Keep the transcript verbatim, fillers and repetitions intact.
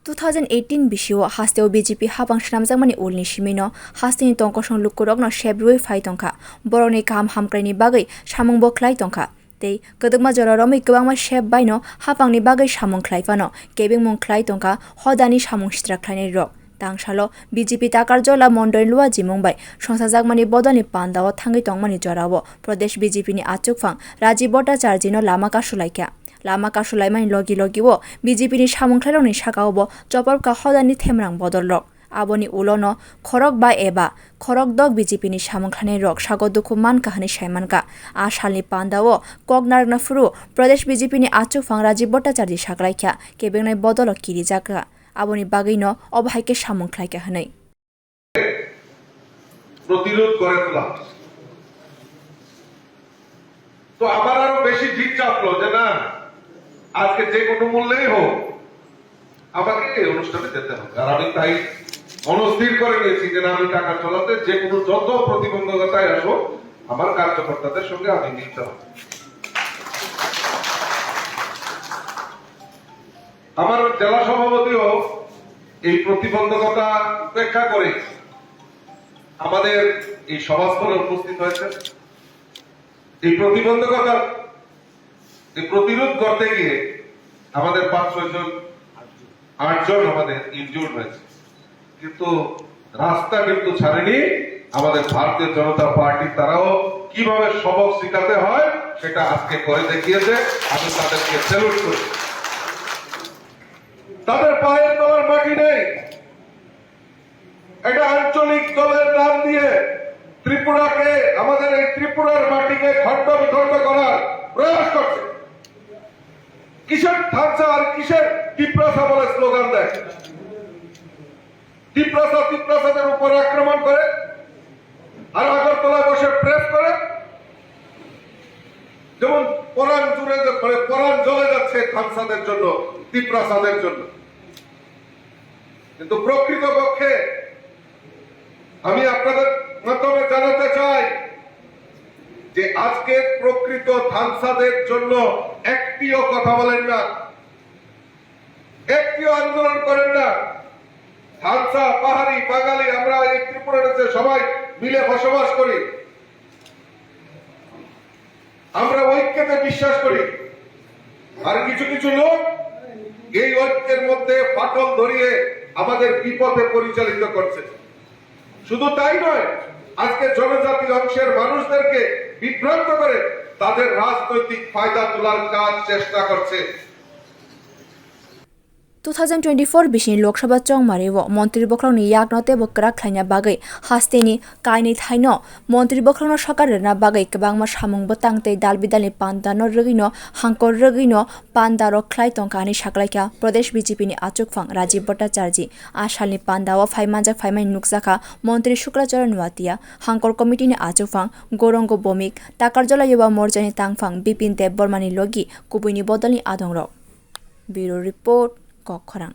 Two thousand eighteen bisio hasteo B J P hapang swnamjakmani ulni simino hasteni tongkosong lukurokno sep rwui phai tongkha, borokni kaham hamkraini bagwi samungbo khlai tongkha. Tei kwdwkma jora romwi kwbangma sep baino hapangni bagwi samung khlai phano kebengmung khlai tongkha hodani samung sitra khlainai rok. Tangsalo B J P Takarjola Mondoli Luajimung bai songsajakmani bodolni pandao thangwi tongmani jorao Pradesh B J P ni achukphang Rajiv Bhattacharjino lama kasulaikha. Lama kasulaimani logi logi o B J P ni samung khlairokni sakao bo chopropkha hodani themrang bodolrok. Aboni ulono khorok ba eba khorok dok B J P ni samung khlainai rok sago dukhu mankha hwnwi sai mankha. A salni pandao kok narwkna phuru Pradesh B J P ni achukphang Rajiv Bhattacharji saklaikha, kebengnai bodolo kirijakha. Aboni bagwino obo hai khe samung khlaikha hwnwi. প্রতিরোধ করে তোলা। তো আমার আরো বেশি জিদ চাপলো যে না, আজকে যে কোনো মূল্যেই হোক, আমাকে এই অনুষ্ঠানে যেতে হবে। আর আমি তাই মনস্থির করে নিয়েছি যে না, আমি টাকা চলাতে যে কোনো যত প্রতিবন্ধকতায় আসুক, আমার কার্যকর্তাদের সঙ্গে আমি মিলতে হবে। আমার জেলা সভাপতিও এই প্রতিবন্ধকতা উপেক্ষা করে আমাদের এই সভাস্থলে উপস্থিত হয়েছে। এই প্রতিবন্ধকতা, এই প্রতিরোধ করতে গিয়ে আমাদের পাঁচ ছয় জন, আট জন আমাদের ইনজুর্ড হয়েছে, কিন্তু রাস্তা কিন্তু ছাড়েনি আমাদের ভারতীয় জনতা পার্টি। তারাও কিভাবে সবক শিখাতে হয় সেটা আজকে করে দেখিয়েছে। আমি তাদেরকে স্যালুট করি। তাদের পায়ের তলার মাটি নেই। এটা আঞ্চলিক দলের নাম দিয়ে ত্রিপুরাকে, আমাদের এই ত্রিপুরার মাটিকে খণ্ড বিখণ্ড করার প্রয়াস করছে। কিসের থানসা আর কিসের তিপ্রাসা বলে স্লোগান দেয়? তিপ্রাসা তিপ্রাসাদের উপর আক্রমণ করে, আর আগরতলায় বসে প্রেস করে, যেমন পরাণ জুড়ে যে-, মানে পরাণ জ্বলে যাচ্ছে থানসাদের জন্য, তিপ্রাসাদের জন্য। কিন্তু প্রকৃতপক্ষে আমি আপনাদের মাধ্যমে জানাতে চাই যে আজকে প্রকৃত থানসাদের জন্য একটিও কথা বলেন না, একটিও আন্দোলন করেন না। থানসা, পাহাড়ি, বাঙালি, আমরা এই ত্রিপুরা রাজ্যে সবাই মিলে বসবাস করি। আমরা ঐক্যতে বিশ্বাস করি। আর কিছু কিছু লোক এই ঐক্যের মধ্যে ফাটল ধরিয়ে আমাদের বিপথে পরিচালিত করছে। শুধু তাই নয়, আজকে জনজাতি অংশের মানুষদেরকে বিভ্রান্ত করে তাদের রাজনৈতিক ফায়দা তোলার কাজ চেষ্টা করছে। Two thousand twenty-four bisini Lok Sabha chongmario montri bokhorokni yakno teibo kwrak khlaina bagwi hasteni kainwi thaino montri bokhorokno sokar rwna bagwi kwbangma samung bwtang tei dal bidalni pandano rwgwino hangkor rwgwino pandarok khlai tongkha hwnwi saklaikha Pradesh B J P ni achukphang Rajiv Bhattacharji. A salni pandao phai manjak phaimani nukjakha montri Sukracharan Noatia, hangkor committee ni achukphang Gourango Bhowmik, Takarjala Yuva Morcha ni tangphang Bipin Debbarma ni logi kubuini bodolni adongrok. Bureau Report, Kokkhorang.